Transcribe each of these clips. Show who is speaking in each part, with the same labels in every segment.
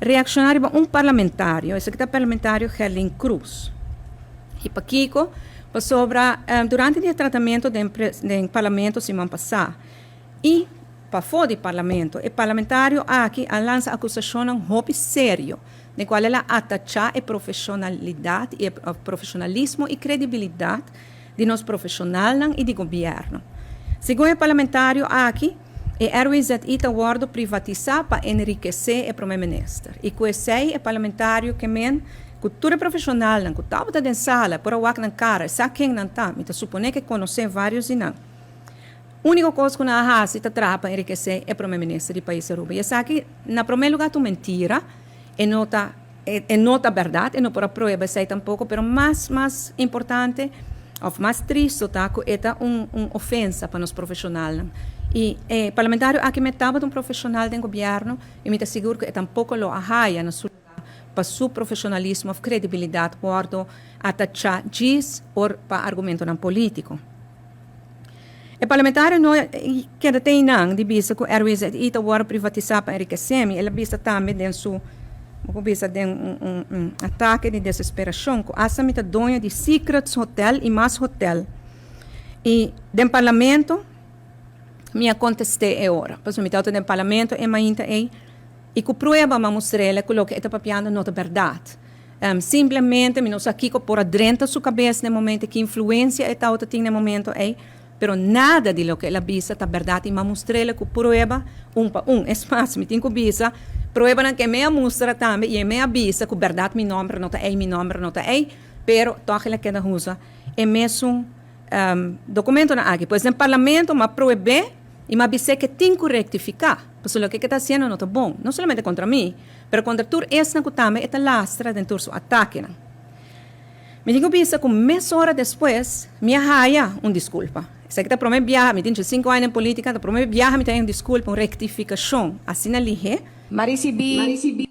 Speaker 1: reakshoná riba un parlamentario, esaki ta parlamentario Gerlin Cruz. I pakiko? Pasobra durante di e tratamentu den den parlamento siman pasá i pafó di parlamento e parlamentario aki a lansa akusashonnan hopi serio den kual el a atachá e profeshonalidat i e profeshonalismo i kredibilidat di nos profeshonalnan i di gobièrnu. Segun e parlamentario aki, e RWZI ta wòrdu privatisá pa enrikesé e promé minister i ku esei e parlamentario ke men ku tur e profeshonalnan ku tabata den sala por a wak nan kara e sa ken nan ta, mi ta suponé ku e konosé vários di nan. Úniko kos ku nan a hasi ta traha pa enrikesé e promé minister di pais Aruba i esaki na promé lugá ta un mentira, e no ta E no ta bèrdat, e no por a prueba esei tampoko, pero mas mas importante òf mas tristu ta ku e ta un un ofensa pa nos profeshonalnan. I e parlamentario aki me tabata un profeshonal den gobièrnu i mi ta sigur ku e tampoko lo a haya na su lugá pa su profeshonalismo òf kredibilidat wòrdu atachá djis or pa argumentonan polítiko. E parlamentario no keda te einan di bisa ku RWZI ta wòrdu privatisá pa enrikesé mi. El a bisa tambe den su, bo por bisa den un un atake di desesperashon ku asta mi ta doño di Secrets Hotel i mas hotel. I den parlamento mi a kontest'é e ora, pasobra mi tabata den parlamento e mainta ei i ku prueba mi a mustr'el ku loke e ta papiando no ta bèrdat. Simplemente mi no sa kiko por a drenta su kabes na e momento, ki influensia e tabata tin na e momento ei, pero nada di loke el a bisa ta bèrdat i mi a mustr'el ku prueba un pa un. Es mas, mi tin ku bisa pruebanan ku e me a mustra tambe i e me a bisa ku bèrdat mi nòmber no ta ei, mi nòmber no ta ei, pero tòg el a keda usa e mesun dokumentonan aki. Pues den parlamento mi a prohib'é i mi a bis'é ke tin ku rektifiká, pasobra loke ke ta hasiendo no ta bon, no solamente kontra mi, Pero kontra tur esnan ku tambe e ta lastra den tur su atakenan. Mi tin ku bisa ku mesora despues mi a haya un diskulpa. Esaki ta promé biaha, mi tin 5 aña den polítika, ta promé biaha mi ta haya un diskulpa, un rektifikashon asina lihé.
Speaker 2: M'a risibí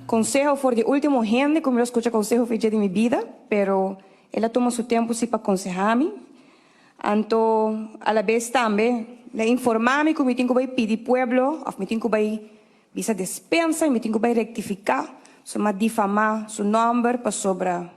Speaker 2: konseho for di último hende ku mi lo skucha konseho for dje di mi bida, pero el a tuma su tempu si pa konsehá mi. Anto alabes tambe el a informá mi ku mi tin ku bai pidi pueblo òf mi tin ku bai Bisa despensa y mi tin cu bay rectifica su m'a difama su nomber pasobra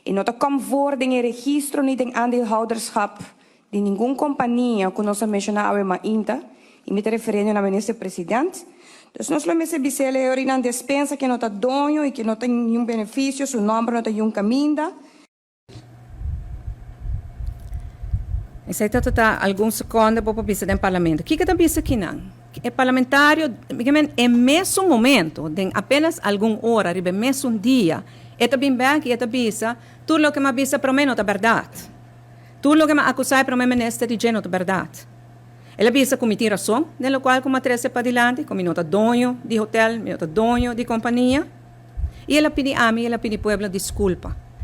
Speaker 2: e no ta kom voor den e registro ni den aandeelhouderschap di ningun compania cu nos a menciona awe mainta y mi ta referiendo na Minister President. Dus nos lo mester bis'el e ora nan despensa ke no ta doño y ke no ta niun beneficio, su nomber no ta yun caminda.
Speaker 1: Esei ta ta algun seconde bo por bisa den parlamento. Kiko ta bisa kinan? E parlamentario, e mesun momento, den apenas algun ora, riba e mesun dia, e ta bin bek y e ta bisa, tur loke m'a bisa prome no ta berdad. Tur loke m'a acusa e prome minister di dje no ta berdad. El a bisa cu mi tin rason den locual cu m'a trece padilanti, cu mi no ta doño di hotel, mi no ta doño di compania. Y el a pidi ami y el a pidi pueblo disculpa.